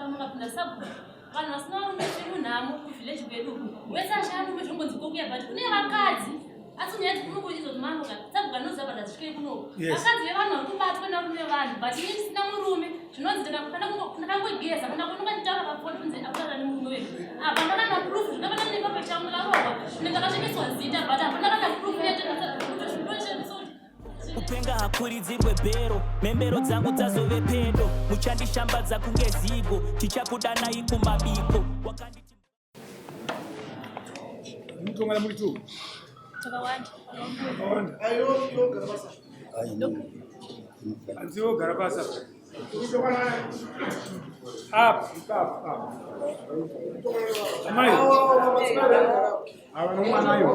Kana mukapinda sabhuku vanhu vasina varume tiri munhamo kuvillage kwedu uku wese ashaya murume zvongonzi kokuya but kune vakadzi asi nyaya dzikuno kuizo mambo ka sabhuku anoziva but hazvisvike kuno vakadzi vevanhu vari kubatwa nevarume vevanhu but ini ndisina murume zvinonzi ndakangogeza kana kunonga nditaura pafoni kunzi akutaura nemurume wedu hapana kana proof zvinofanana nepape changu ndakarohwa ndinenge ndakasvibiswa zita but hapana kana proof yatinosa Kupenga hakuridzirwe bhero, mhembero dzangu dzazove pedo, muchandishambadza kunge zigo, tichakudanai kumabiko. Wakanditi Mutongana muri tu. Takawanda. Takawanda. Hanzi wogara pasi apa. Apa, ipapo, apa. Amai. Ava nomwana ayo.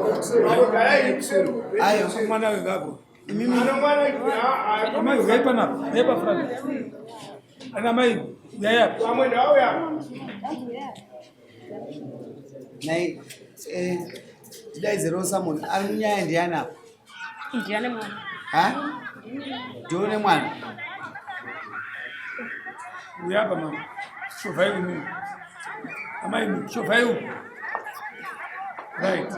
Ayo. Mwana ayo ngako. Amai uyai panapa. Uyai pafront. Ana mai uyai apa. Nhai, eh, ndidaidzirewo Samon ari munyaya ndiani apa? Ndiane mwana. Ha? Ndione mwana. Uyai apa mama. Shovhai imi. Amai shovhai uku. Right.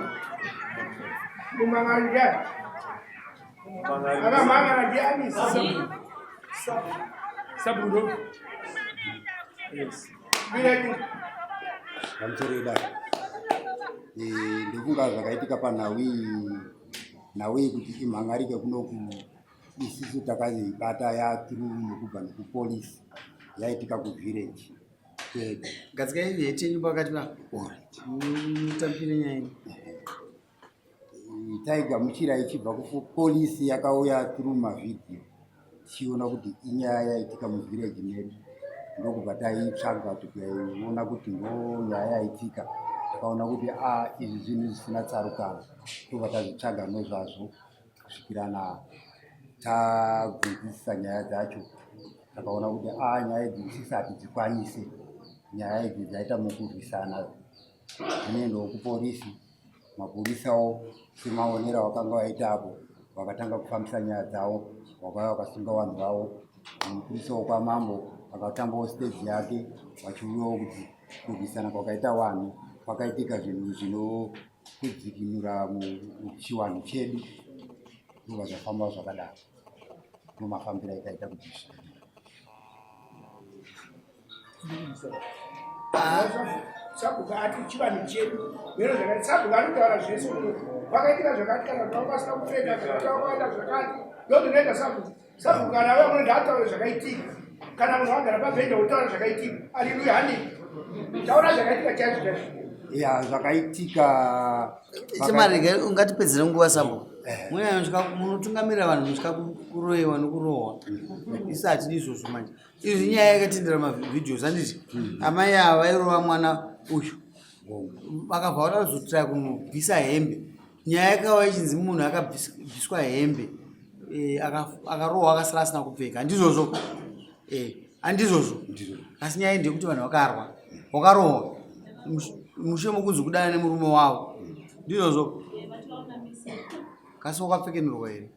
Sabundo. Yes. Pamusoro idare eh, ndofunga zvakaitika panhau iyi nhau iyi kuti imhangarike kunoku isusu takaibata yathrough nokubva nekupolisi yaitika kuvillage kwedu. Gadzikai heti yenyu pakati pa. Alright. Mutambire nyaya iyi. Taigamuchira ichibva kupolisi yakauya through mavhidhiyo tichiona kuti inyaya yaitika muvillage medu ndokubva taitsvaga tikaiona kuti ndo nyaya yaitika tikaona kuti a ah, izvi zvinhu zvisina tsarukano tobva tazvitsvaga nezvazvo kusvikirana tabvunzisisa nyaya dzacho takaona kuti a ah, nyaya idzi isisi hatidzikwanise nyaya idzi dzaita mukurwisana dzinoendawo kupolisi Mapurisawo semaonero avakanga vaita apo vakatanga kufambisa nyaya dzavo vakauya vakasunga vanhu vavo. Mupurisa wekwamambo akatambawo siteji yake vachiuyawo kuti kurwisana kwakaita vanhu kwakaitika zvinhu zvinokudzikinura muchivanhu chedu ndobva zvafamba zvakadaro ndomafambiro aikaita kuti zvisvike. Sabhuku ati chivanhu chedu mheno zvakati sabhuku anotaura zvese kwakaitika zvakati kana kuti vanga vasina kupfeka zvakati vakaita zvakati ndozvinoita sabhuku sabhuku kana auya muno ndaataure zvakaitika kana munhu agara pabhenja wotaura zvakaitika aleluya handi taura zvakaitika chaizvo chaizvo ya zvakaitika Chemarege ungatipedzere nguva sabhuku munotungamirira vanhu musvika kuroyewa nokurohwa isu hatidi izvozvo manje Izvi nyaya yakatendera mavideos handiti hmm. amai ava vairova mwana uyu vakabva vada kuzotraya kumubvisa hembe nyaya yakava ichinzi munhu akabviswa hembe eh, akarohwa akasara asina kupfeka handizvozvo eh, handizvozvo asi nyaya ndeyekuti vanhu vakarwa wakarohwa mushe mokunzi kudana nemurume wavo ndizvozvo kasi wakapfekenurwa here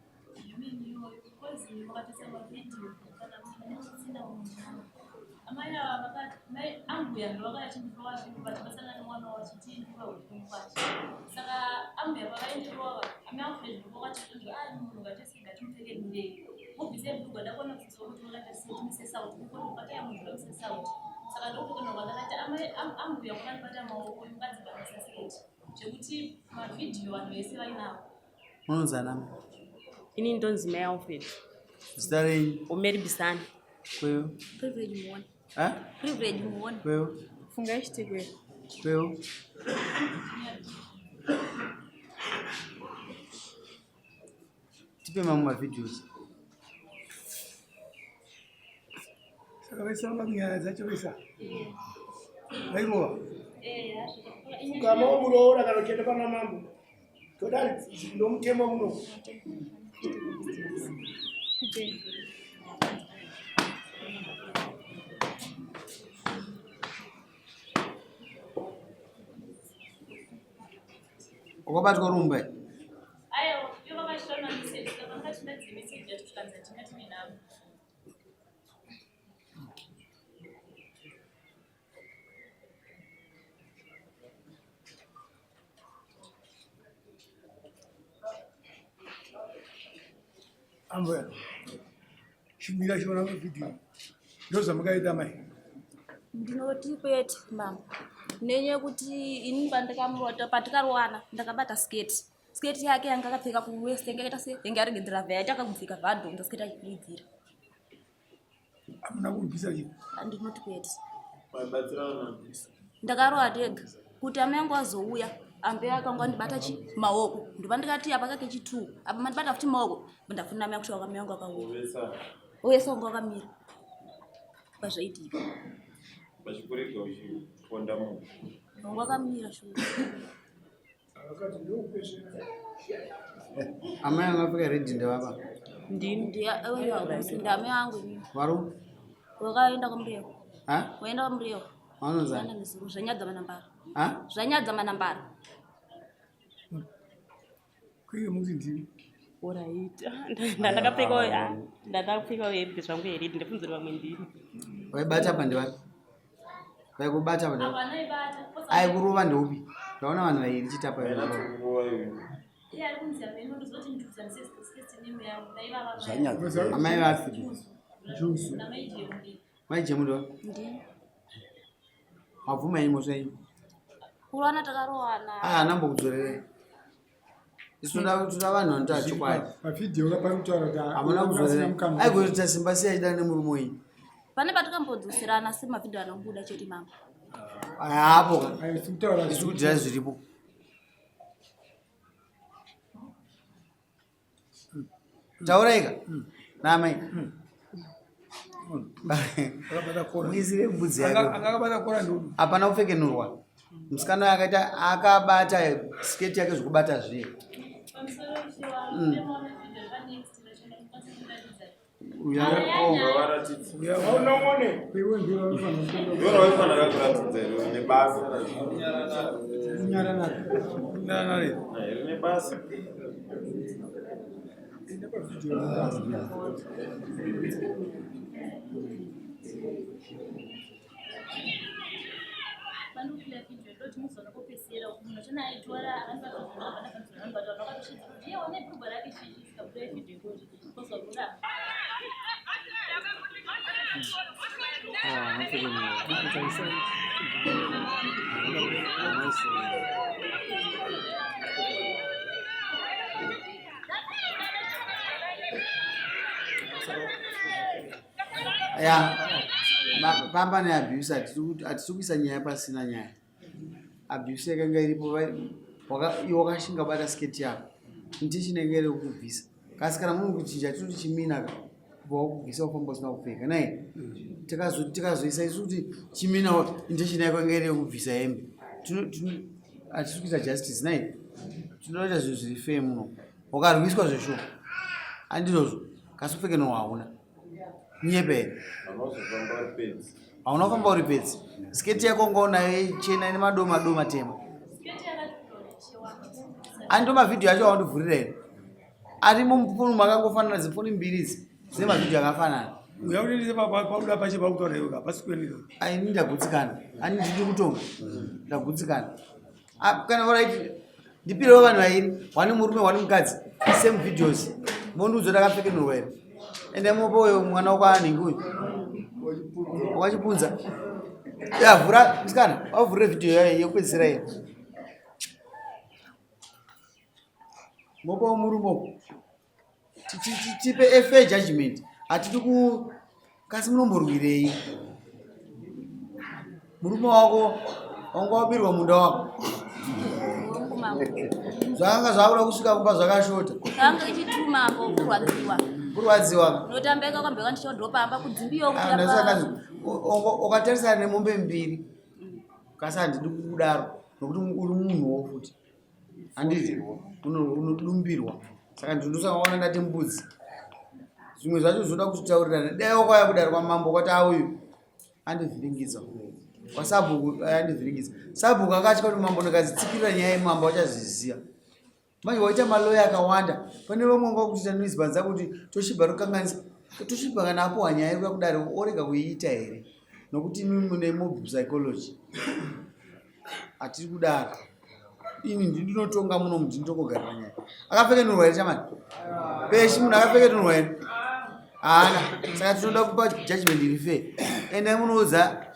Zvekuti mavhidhiyo vanhu vese vainawo Munonzi anami? Ini ndonzi Mai Alfred. Zita renyu? Omeri Bisani. Kweyo? Privilege Muona. Ha? Privilege Muona. Kweyo? Fungai Chitekwe. Kweyo? Tipe mamwe mavideos. Saka vaisamba nyaya dzacho vaisa. Vairova. Kama womuroora kana uchienda pana mambo. Toda ndomutemo muno. Wakabatwa rumba? Ayo, ivo vakashona message, saka vakatindadze message yacho tikanzi hatina tine navo. Ambuya chimira chiona vhidhiyo ndozvamakaita mai. Ndinoti kwete mama nenyaya yekuti ini pandikamurota patikarowana ndakabata sketi sketi yake yanga akapfeka kuwest yanga yakaita se yanga yaregedzera vhaya yaita akakupfeka vhadhonza sketi achikuridzira. Hamuna kubvisa chii? Ndinoti kwete. Ndakarowa ndega kuti amai angu azouya ambe akanga andibata chi maoko ndobva ndikati apa kake chi two apa mandibata futi maoko ndafuna amai angu amai angu akauya wese wanga wakamira pazvaitika vachikurega uchiponda munhu wanga wakamira shuwa. Amai anga apfeka red ndevapa. Ndini ndamai angu ini. Varu? Wakaenda kwaMurewa. Ha? Waenda kwaMurewa. Vanonzani? Zvanyadza manambara. Ha? Zvanyadza manambara. Kuiye muti ndini. Oraita. Ndandakapfeka ndandakapfeka hembe zvangu here ndafunzira vamwe ndini. Waibata apa ndevapi? Vaikubata apa ndevapi? Aikurova ndeupi? Ndaona vanhu vairi chitapa. Amai vapi? Mai Jemundo. Ndini. Mabvuma yenyu mhosva yenyu. Kurowana takarowana. Ah, anambokudzorerei. Isu toda vanhu vanotaura chokwadi. Pavhidhiyo ka pari kutaura kuti Hamuna kudzorera. Aigoita simba sei achida nemurume wenyu. Pane patikambodzoserana asi mavhidhiyo anobuda chete mama. Hapo ka. Ayo sikutaura Isu kudhira zviripo. Tauraika. Namai. Akabata kora. Muisire mbudzi yako. Akabata kora ndodu. Hapana kupfekenurwa. Musikana akaita akabata sketi yake zvekubata zviye. Iwe ndiwe unofanira Ndora waifanira kuratidza here rine basa. kunyarara. Eh, Rine basa. Ya pamba neabuse hatisi kuisa nyaya pasina nyaya. Abuse yakanga iripo iwe wakashinga bata sketi yako. Intention yanga iri yekukubvisa. Kasi kana muri kuchinja tiri chimina ka kubva wakubvisa wafamba usina kupfeka nai. Tikazoisa isu kuti chimina intention yako yanga iri yekubvisa hembe. Hatisi kuita justice nai. Tinoita zvinhu zviri fair muno. Wakarwiswa zveshuwa. Handizvozvo. Kasi kupfekenurwa hauna. Nyepe here? Unozofamba uri pedzi. Hauna kufamba uri pedzi. Sketi yako ngoona chena ine madoma doma tema. Ando mavhidhiyo acho awandivhurira here? Arimo mufoni makangofanana dzifoni mbiri idzi dzine mavhidhiyo akafanana. Uya unendise pauda pache pakutaura iwe hapasi kuendesa. Ai ini ndagutsikana. Ani ndiri kutonga. Ndagutsikana. Ah, kana alright ndipirewo vanhu vairi, one murume one mukadzi, same videos. Mondiudza kuti akapfekenurwa here? Ende mupe uyo mwana wako anhingi uyu. Wakachipunza. Ya vhura musikana, wavhurire video yayo yekupedzisira iyo. Mopawo murume uko. Tipe a fair judgment. Hatidi ku kasi munomborwirei? Murume wako wanga wabirwa munda wako. Hongu mambo. Zvakanga zvakuda kusvika kumba zvakashota. Kanga ichituma mambo kurwadziwa. Kurwadziwa. Notambeka kwambeka ndichodropa amba kudzimbiyo kuti Ah, ndasaka ukatarisana nemombe mbiri. Kasi handidi kukudaro nokuti uri munhuwo futi. Handiti unodumbirwa. Saka ndindosangaona ndati mbudzi. Zvimwe zvacho zvinoda kutitaurirana. Dai wakauya kudare kwamambo kwati auyu andivhiringidza. Kwasabhuku andivhiringidza. Sabhuku akatya kuti mambo ndikazitsikirira nyaya yemambo achazviziva. Manje waita maloya akawanda. Pane vamwe vanga kuita noise panze kuti Toshiba rukanganisa. Toshiba kana apuwa nyaya yekuda kudare orega kuiita here? Nokuti imi mune mob psychology. Hatiri kudaro. Ini ndinotonga muno ndinotokogarira nyaya. Akapfekenurwa here chamani? Peshi munhu akapfekenurwa here? Haana. Saka tinoda kupa judgment iri fair. Endai munoudza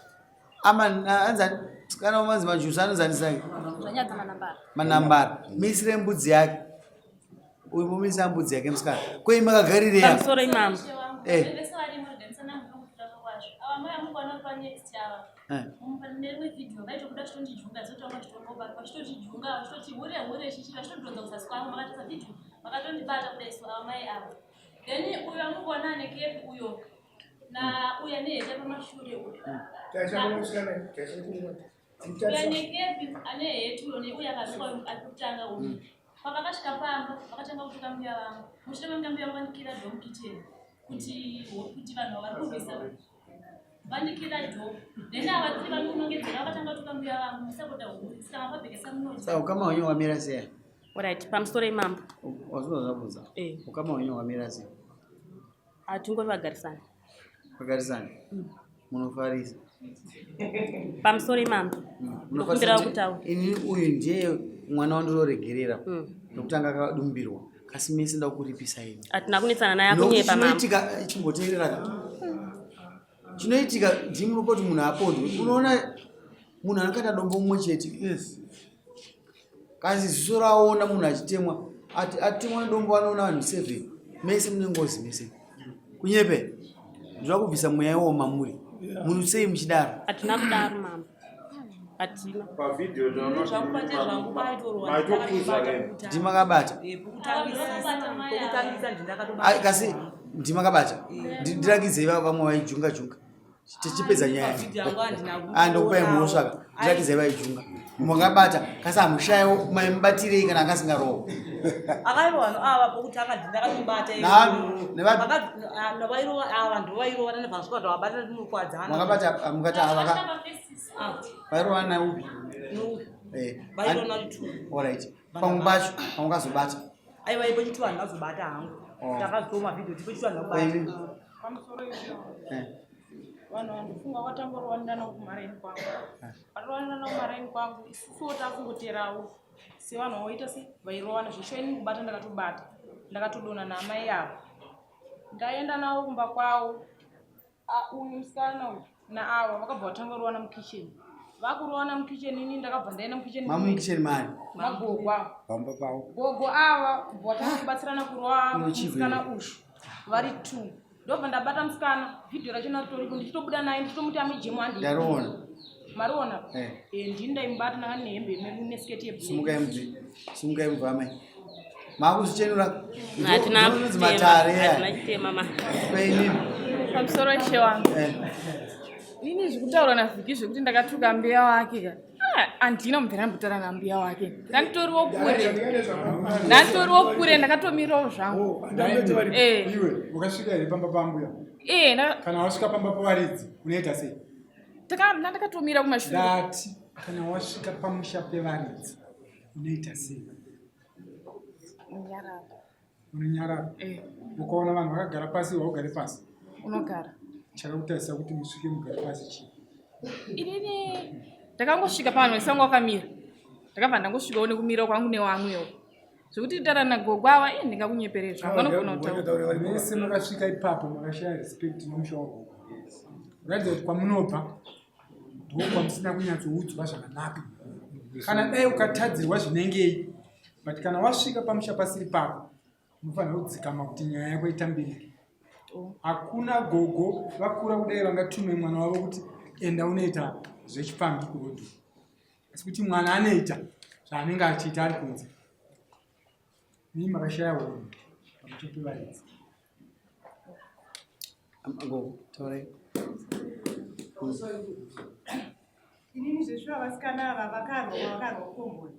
anzani kana manzi majusa anonzani sake? Manambara. Misire mbudzi yake. Uyu mumisa mbudzi yake musikana. Ko imi makagarirei? Pamusoro imambo. Eh. Nerimwe vhidhiyo vaitobuda vachitondijunga zotanga vachitongova vachitotijunga vachitoti hure hure chichi vachitodhonza kuzasi kwangu vakatarisa vhidhiyo vakatondibata kudai so ava mai ava then uyo amukuona ane kepi uyo na uyo ane hete pamashure uyo uyo ane kepi ane heti uyo neuyo akaruka ari kutanga uyo pavakasvika pamba vakatanga kutuka mbuya vangu mushure mekunge mbuya vangu vandikira dho mukitchen kuti kuti vanhu vari kurwisa vandikira dho then ava tiri vari kunongedzera vakatanga kutuka mbuya vangu musapota huri saka mapabhekesa munodya. Saka ukama hwenyu hwamira sei? Alright, pamusoro imambo. Wazvino zvabvunza. Eh. Ukama hwenyu hwamira sei? Hatingori vagarisani. Vagarisani? Munofarisa. Pamusoro imambo. Ndokumbirawo kutaura. Ini uyu ndiye mwana wandinoregerera. Nokutanga akadumbirwa. Kasi mese ndakuripisa ini. Hatina kunetsana naye akunyepa mambo. Chinoitika chimboteerera ka. Chinoitika ndimi munopa kuti munhu apondwe. Unoona munhu anokata dombo mumwe chete. Yes. Kasi ziso raona munhu achitemwa atemwa nedombo anoona vanhu 7. Mese mune ngozi mese. Kunyepe. Ndinoda kubvisa mweya iwowo mamuri. Munhu sei muchidaro? Hatina kudaro mambo. Hatina. Pavideo Ndimakabata. Kasi ndimakabata. Ndirakidzei vamwe vaijunga junga. Tichipedza nyaya. Ah, ndokupai mhosva ka. Ndirakidzei vaijunga. Makabata kasi hamushayiwo maimubatirei kana akasingarohwa. Akaiva vanhu ava pokutanga ndakatobata navairova ava ndovairovana nebvasvika zvavabata ndinokwadzana. Makabata mukati ava ka. Vairovana upi? Vairovana two. Alright. Pamwe pacho pamukazobata. Aiwa ipo chitu vanhu vazobata hangu. Takazotora mavhidhiyo tipo chitu vanhu vabata. Pamusoro izvo. Vanhu vandifunga vatangorovanirana kumaraini kwangu. Varovanirana kumaraini kwangu isusuwo takungoterawo sevanhu vaita se vairovana zveshuwa ini kubata ndakatobata ndakatodonha naamai avo. Ndaenda navo kumba kwavo uyu musikana uyu naavo vakabva vatanga kurovana mukitchen. Vakurovana mukitchen ini ndakabva ndaenda mukitchen. Mamukitchen mani? Magogo avo. Pamba pavo. Gogo ava kubva vatanga kubatsirana kurova musikana uyu vari 2. Ndobva ndabata musikana vhidhiyo racho natoripo ndichitobuda naye ndichitomuti amijemo handi. Ndariona. Mariona? Eh. Ndini ndaimubata ndanga ndine hembe nesiketi yebhuruu. Simukai mubve. Simukai mubve amai. Makuzvichenura. Hatina Ndinonzi matare hatina aya. chitema ma. Kwenyu. Pamusoro ishe wangu. Eh. Ini zvekutaura naVhiki zvekuti ndakatuka mbuya wake ka. Handina mubvira ndambotaura nambuya wake. Ndanditoriwo kure. Ndanditoriwo kure ndakatomirawo zvangu. Eh. Iwe wakasvika here pamba pambuya? Eh, Kana wasvika pamba pevaridzi unoita sei? Ndakatomira kumashure. Ndati kana wasvika pamusha pevaridzi unoita sei? Unyarara. Unonyarara. Eh. Ukaona vanhu vakagara pasi waugare pasi. Unogara. Chakakutarisa kuti musvike mugare pasi chii? Inini ndakangosvika pavanhu vese vanga vakamira. Ndakabva ndangosvikawo nekumira kwangu nevamwewo. Zvekuti taura nagogo ava ii ndingakunyeperei zvangu vanogona kutaura. Mese makasvika ipapo makashaya respect nomusha wagogo. Kuratidza kuti kwamunobva ndokwamusina kunyatsoudzwa zvakanaka. Kana dai ukatadzirwa zvinengei but kana wasvika pamusha pasiri pako unofanira kudzikama kuti nyaya yako itambirike. Hakuna gogo vakura kudai vangatume mwana wavo kuti enda unoita zvechipfambi kurodhi. Asi kuti mwana anoita zvaanenge achiita ari kunze. Mimi makashaya hunhu pamusha pevaridzi. Gogo, taurai. Inini zveshuwa vasikana ava vakarwa vakarwa komboni.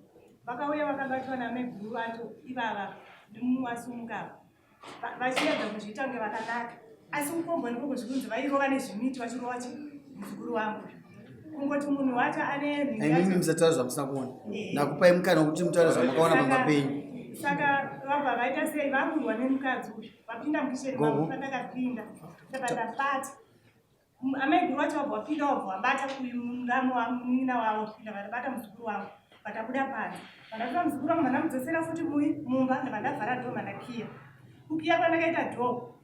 Vakauya vakabatwa namaiguru vacho ivava nemumwe ava. Vachiedza kuzviita kunge vakanaka. Asi kukomboni koko zvikunzi vairova nezvimiti vachirova muzukuru wangu. Kungoti munhu wacho ane mhinga Imimi musataura zvamusina kuona. Ndakupai mukana wekuti mutaure zvamakaona pamba penyu. Saka vabva vaita sei vakurwa nemukadzi uyu. Vapinda mukisheni Gogo. mangu pandakapinda. Ndabva ndabata. Amaiguru vacho vabva vapinda vabva vabata uyu muramu wangu munin'ina wavo kupinda vabata muzukuru wangu. Vatabuda panze. Vandatora muzukuru wangu vandamudzosera futi mui mumba ndabva ndavhara dhoo mandakiya. Kukiya kwandakaita dhoo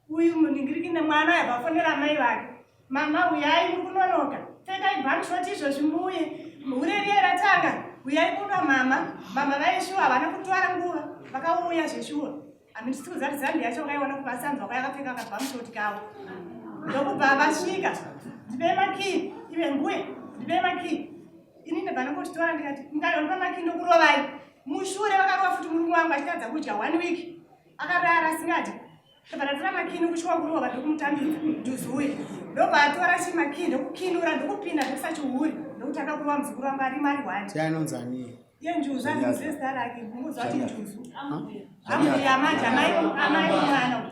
uyu muningiriki nemwana uyu abafonera amai vake. Mama uyai muri kunonoka. Pfekai bhamshoti izvozvi muuye. Hure riye ratanga. Uyai kuno mama. Mama vaishuwa havana kutora nguva. Vakauya zveshuwa. Handisi kuziva kuti Zambia yacho wakaiona kupa sanzi wakauya akapfeka kabhamshoti kavo. Ndokubva vasvika. Ndipei makii. Iwe mbuya. Ndipei makii. Ini ndabva ndangozvitora ndikati mukadondipa makii ndokurovai. Mushure vakarova futi murume wangu achitadza kudya one week. Akarara asingadyi. Ndobva ndatora makii nokushuwa kurova ndokumutambidza njuzu uye. Ndobva atora chimakii ndokukinura ndokupinda ndokusa chihuri ndokutanga kurova muzukuru wangu ari mari one. Tianonzi ani? Iye njuzu andimuzive zita rake ndinongoziva kuti njuzu. Ambuya manje amai amai mwana.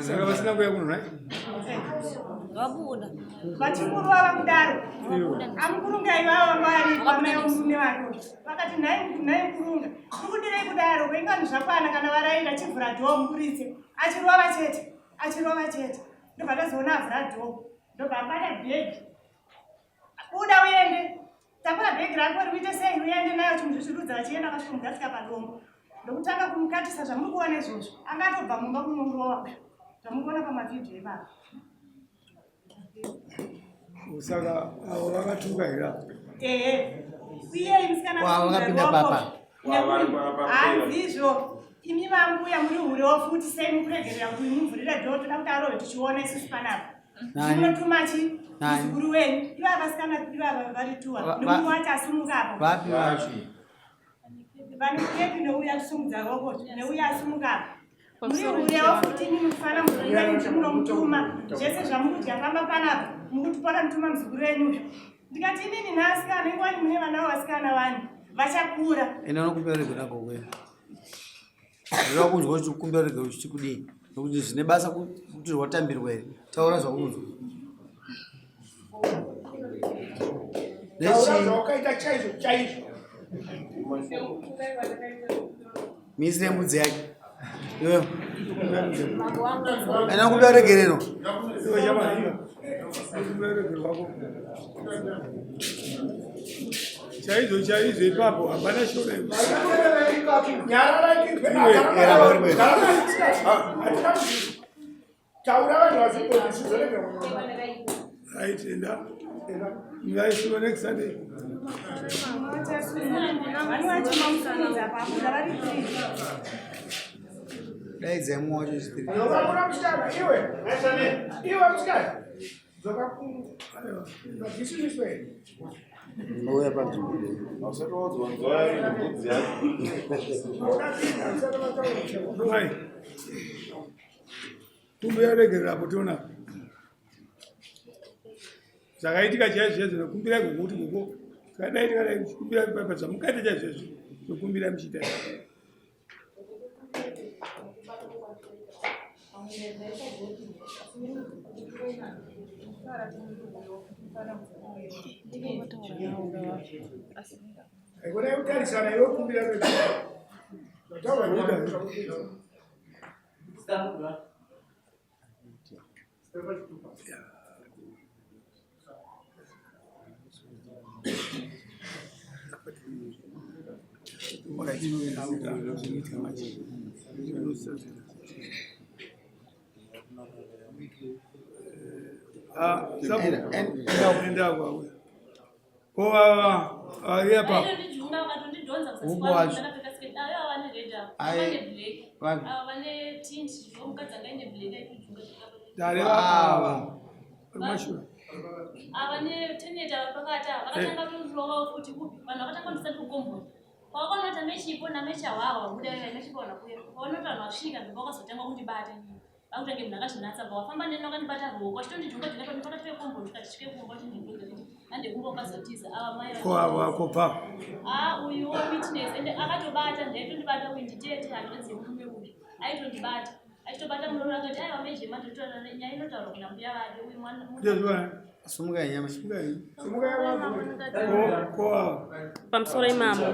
Saka vasina kuuya kuno right? Vabuda. Vachikurova kudaro. Amukurunga ivavo vari pamai murume wake. Vakati nhai nhai mukurunga. Mukudirei kudaro kwengani zvakwana kana varaira chivhura dhoo muburitse. Achirova chete. Achirova chete. Ndobva ndazoona avhura dhoo. Ndobva abata bhegi. Buda uende. Takura bhegi rako riuite sei uende nayo chimuzvizvirudza vachienda vakasvika mugadzika padombo. Ndokutanga kumukatisa zvamuri kuona izvozvo. Anga atobva mumba kunomurova uyu. Zvamuri kuona pamavhidhiyo ipapo. Saka avo vakatunga here apo? Ehe. Uye musikana Wa, vakapinda papa. Hanzizvo. Imi vambuya muri hurewo futi sei mukuregerera kuti mumvurire dhoo toda kuti arove tichiona isusu panapa. Nani? Munotuma chi? Nani? Muzukuru wenyu. Ivava vasikana ivava vari tuwa. Nemumwe wacho asumuka apo. Vapi vacho? Vane kepi neuya asumudza roko neuya asumuka apo. Muri hurewo futi imi mufana muzukuru wenyu kuti munomutuma. Zvese zvamukudya pamba panapa mukutipona mutuma muzukuru wenyu uyu. Ndikati inini naasikana ingwani mune vana vasikana vani vachakura. Enda unokumbira rego nako kuya. Ndinoda kunzwa kuti kukumbira rego chikudii. Nokuti zvine basa kuti rwatambirwa here. Taura zvaunonzwa. Taura zvawakaita chaizvo chaizvo. Misire mbudzi yake. Iwe. Enda kukumbira regerero. Iwe chama iwe. Kumbira regerero wako. Chaizvo chaizvo ipapo hapana shora. Taura vanhu vazvibodisizorega. Right, enda. Ngaisiwe next Sunday. Daidzai mumwe wacho chitiri. Dzoka musikana iwe. Iwe musikana. Dzoka ku. Aiwa. Unouya panzvimbo iyi. Hausati waudzwa nzwa mbudzi yacho. Mai. Tumbo yaregerera apo tiona. Zvakaitika chaizvo chaizvo nokumbira gogo kuti gogo tikadai tikadai muchikumbira papa zvamukaita chaizvo chaizvo nokumbira muchiita. Haikona kutarisana iwe kumbira zvataurwa Ava neteneta vari pakati ava vakatanga kurovawo futi kupi vanhu vakatanga kundisati kukomboni kwavakanota mechipo namechahwahwa buda mechipo vana kuya kwavanoti vanhu vasvika ndobva vakazotanga kundibata inini vakutange munhu akazvinatsa bva wafamba neni wakandibata ruoko achitondijunga junga pano pakati pekomboni tikati svike kumba achindijunga kuti hande kumba wakazotiza ava mai ko ava kopa ah uyu wo witness ende akatobata ndaitondibata uyu nditete hanzvadzi yemurume uyu aitondibata achitobata murume akati aiwa meje matotaura nyaya inotaurwa kuna mbuya vake uyu mwana Sumukai nyama. Ko ava Pamusoro imambo.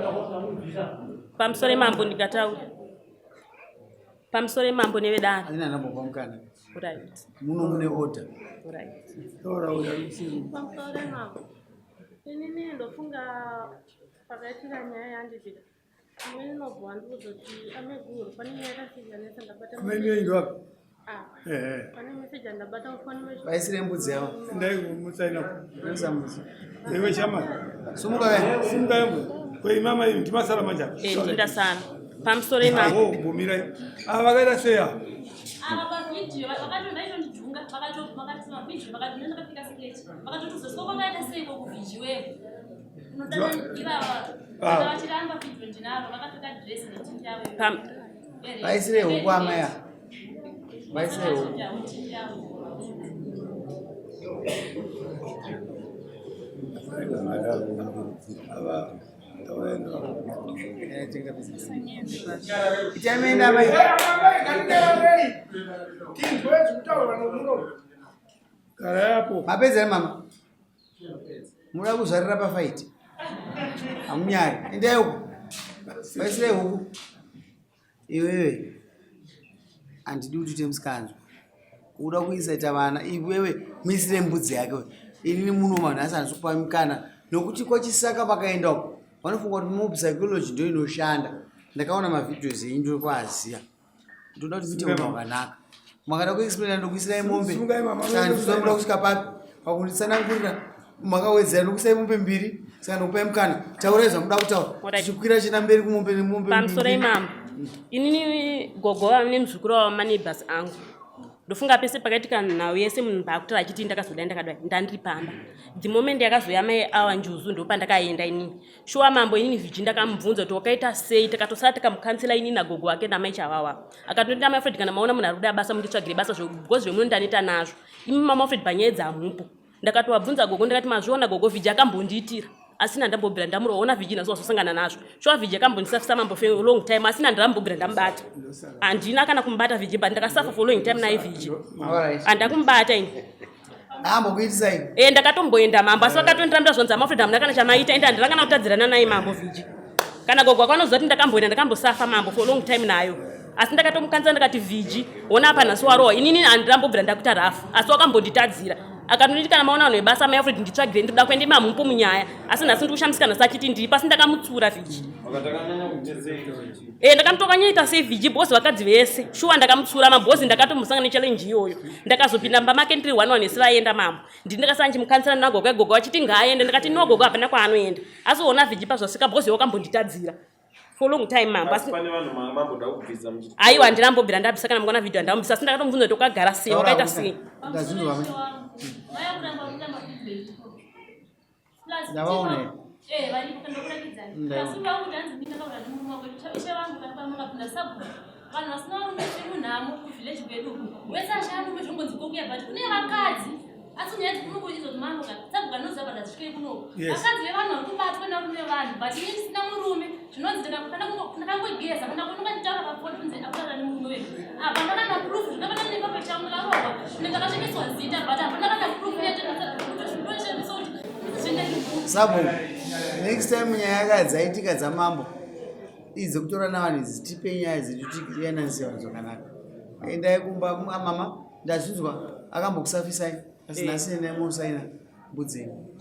Pamusoro imambo ndikataura. Pamusoro imambo nevedare. Andina ndambopa mukana. Right. Muno mune order. Right. taura uya usiri Pamusoro imambo. Inini ndofunga Pakaitika nyaya yanditika amweni nobva wandiudza kuti ameguru pane nyaya yakasiyanisa ndabata Amweni yenyu wapi? Ah, Ehe. pane meseji andabata mufoni mecho Vaisire mbudzi yavo. Endai kumusaina. Vaisa mbudzi. Iwe chama. Sumuka we. Sumuka we. Ko imama iyi ndimasara manje. Eh, ndindasara. Pamusoro imama. Oh, mbomira. Ah, vakaita sei ava? Ava pavhidhiyo vakati vaitondijunga vakati mavhidhiyo vakati ndine ndakapfeka siketi vakatotozoswa kwakaita seiko kuvhidhiwevo unodana ivava Ah. vachiramba vhidhiyo ndinaro vakapfeka dress netindi yavo Vaisire huku amai ava. Vaisire huku. Itai amai. Tinzwe zvekutaurwa nomuromo. Gara yapo. Mapedza here mama? Muda kuzvarira pafaiti. Hamunyari. Endai uko. Vaisire huku. Iwewe handidi kuti uite musikanzwa. Uda kuisaita vana iwewe muisire mbudzi yake. Inini muno vanhu asi handisi kupa mukana nokuti kwachisaka vakaenda uko vanofunga kuti mob psychology ndo inoshanda. Ndakaona mavideos enyu ndokuaziva. Ndoda kuti muite munhu wakanaka. Makada kuexplaina ndokuisirai mombe. Sungai mama, Saka ndinoda kusvika papi pakunditsanangurira makawedzera ndokuisai mombe mbiri saka ndokupai mukana taurai zvamuda kutaura tichikwira chienda mberi kumombe nemombe Pamusoro mbiri. imama. Inini gogo vavo nemuzukuru wavo maneighbors angu. Ndofunga pese pakaitika nhau yese munhu paakutaura achiti ndakazodai ndakadai ndandiri pamba. The moment yakazouya mai awa njuzu ndopandakaenda inini. Shuwa mambo inini vhiji ndakamubvunza kuti wakaita sei takatosara tikamukansela inini nagogo wake namai Chawawa. Akatonditi amai Fred kana maona munhu ari kuda basa munditsvagire basa because zvemunondaneta nazvo. Imi mama Fred panyaya dzamupo. Ndakatovabvunza gogo ndikati mazviona gogo vhiji akambondiitira asina ndambobvira ndamuroona vhiji nazo wazosangana nazvo. Shuwa vhiji akambondisafisa mambo for a long time asina ndambobvira ndamubata. Handina kana kumubata vhiji but ndakasafa for a long time naye vhiji. Alright. Handakumubaata ini. Ambokuitisai. Eh ndakatomboenda mambo asi vakatondirambira zvonzi amafred hamuna kana chamaita ende handina kana kutadzirana naye mambo vhiji. Kana gogo wako anoziva kuti ndakamboenda ndakambosafa mambo for a long time nayo. Asi ndakatomukanzira ndakati vhiji wona apa nhasi warohwa inini handambobvira ndakuita rafu asi wakambonditadzira. Akatonditi kana maona vanhu vebasa mai Alfred nditsvagire ndinoda kuenda imamupo munyaya asi nhasi ndiri kushamisika nhasi achiti ndiripo asi ndakamutsura vhiji. Eh ndakamutokanyaita sei vhiji because vakadzi vese shuwa ndakamutsura mabhozi ndakatombosangana nechallenge iyoyo ndakazopinda mumba make ndiri one one esi vaenda mambo ndini ndakasara ndichimukansira nagogo gogo vachiti ngaaende ndikati no gogo hapana kwaanoenda asi ona vhiji pazvasvika bhozi wakambonditadzira for long time mambo asi pane vanhu mamboda kubvisa muchiti aiwa handina mbobvira ndabvisa kana mangwana vhidhiyo handambobvisa asi ndakatomubvunza kuti wakagara sei wakaita sei Ndazvinzwa amai. vaya kuramba kuita mavhidhiyo iripo Ndavaona here? Eh, varipo kana ndokurakidzani. Ndaiona. Asi vangu tanzi mina kaura murume wako. Ishe vangu kana pamunga sabhuku. Vanhu vasina varume tiri munhamo kuvillage kwedu. Wese ashaya murume zvongonzi kokuya but kune vakadzi. Asi nyaya dzikuno kuizo kuti mambo kana sabhuku anoziva but hazvisvike kuno. Yes. Vakadzi vevanhu vari kubatwa nevarume vevanhu but ini ndisina murume zvinonzi ndakangogeza kana kunonga nditaura pafoni kunzi akutaura nemurume wedu. Hapana kana proof zvinofanana nepape changu ndakarohwa ndakasvibiswa zita but hapana kana proof yatinotoishandisa kuti zvinenge Sabhuku, next time nyaya yaka dzaitika dzamambo idzi dzekutora navanhu idzi tipe nyaya dzedu tiyananise vanhu zvakanaka. Endai kumba mama ndazvinzwa akambokusafisai asi nhasi endai mosaina mbudzi yenyu.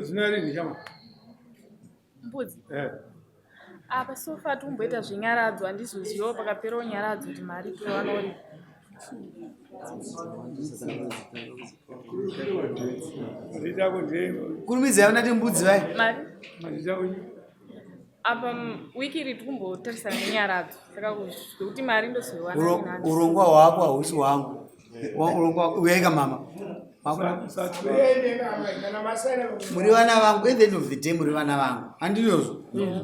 Zina rini chama? Mbudzi. Eh. Apa sofa tikumboita zvenyaradzo handizozivawo pakaperawo nyaradzo kuti mari toiwana uri. Mazita ako ndiye Kurumidzai unati mbudzi vai. Mari. mazita ako Apa wiki iri tikumbotarisana nenyaradzo saka zvekuti mari ndozoiwana nani. Urongwa hwako hausi hwangu. Urongwa uyaika mama. Muri vana vangu at the end of the day muri vana vangu. Handinozvo.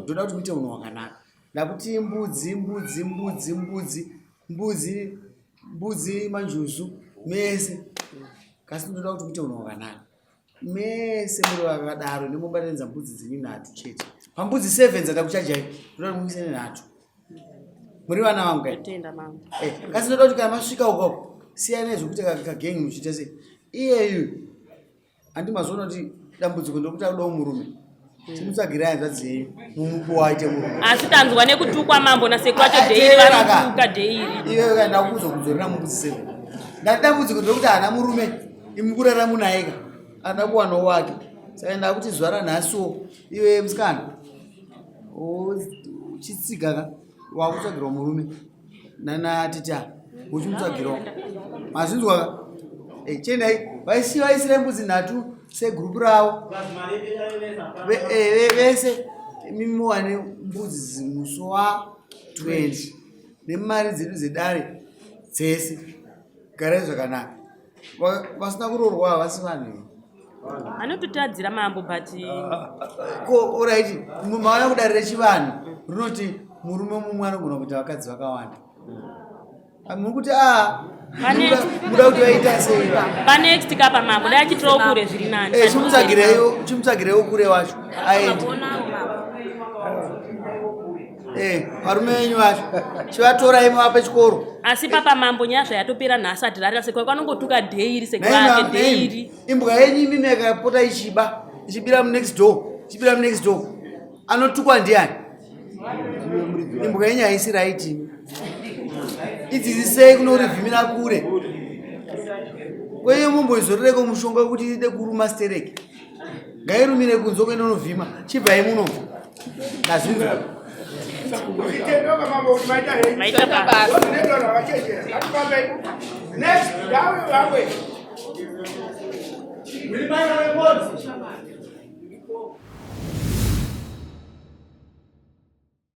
Ndoda kuti muite unhu hwakanaka. Ndakuti mbudzi mbudzi mbudzi mbudzi mbudzi mbudzi manjuzu mese. Kasi ndoda kuti muite unhu hwakanaka. Mese muri vakadaro nemubatanidza mbudzi dzenyu nhatu chete. Pambudzi 7 dzatakuchajai ndoda kuti muise nenhatu. Muri vana vangu kai. Tenda mambo. Eh, kasi ndoda kuti kana masvika ukoko siyanai zvekuita kagengi muchiita sei iyeyu handi mazoona kuti dambudziko ndokuti akudawo murume chimutsvagirai hanzvadzi yenyu mumupe waite murume Asi tanzwa nekutukwa mambo nasekuru acho Ah, dheiri teerera ka. vanotuka dheiri. iwewe kaenda kuzokudzorera mubudzi sei ndati dambudziko ndokuti haana murume imi kurara munayeka anoda kuwanawo wake. Saka ndakuti zuva ranhasiwo iwe musikana uchitsiga ka wakutsvagirwa murume nana tita uchimutsvagirawo mazvinzwa ka eh, chiendai vaisi vaisirai mbudzi nhatu segurupu ravo eh, vese mimi muwane mbudzi musi wa 20 nemari dzedu dzedare dzese. Garai zvakanaka. Vasina kuroorwa havasi vanhu here? Anototadzira mambo but ko orit mauya kudare rechivanhu rinoti murume mumwe anogona kuita vakadzi vakawanda. Ah, muri kuti a muda kuti vaita sei va panext kapa mambo dai achitirawo kure zviri nani. Eh, chimutsvagireiwo kure wacho aende. Eh, varume venyu vacho chivatorai muvape chikoro. Asi papa mambo nyaya zvayatopera nhasi atirarira sekwa kwanongotuka dheiri sekwake dheiri. Imbwa yenyu imimi yakapota ichiba ichibira munext door ichibira munext door anotukwa ndiani? Imbwa yenyu haisi right imi. Idzidzisei kunorivhimira kure. Kwenyu mumboizorereko mushonga wekuti ide kuruma stereki. Ngairumire kunze kuenda unovhima. Chibvai muno. Ndazvinzwa. Tinoka mambo kuti maita henyu. Maita basa. Ndinoenda vachechera. Ngatifambei. Next, ndawe vamwe.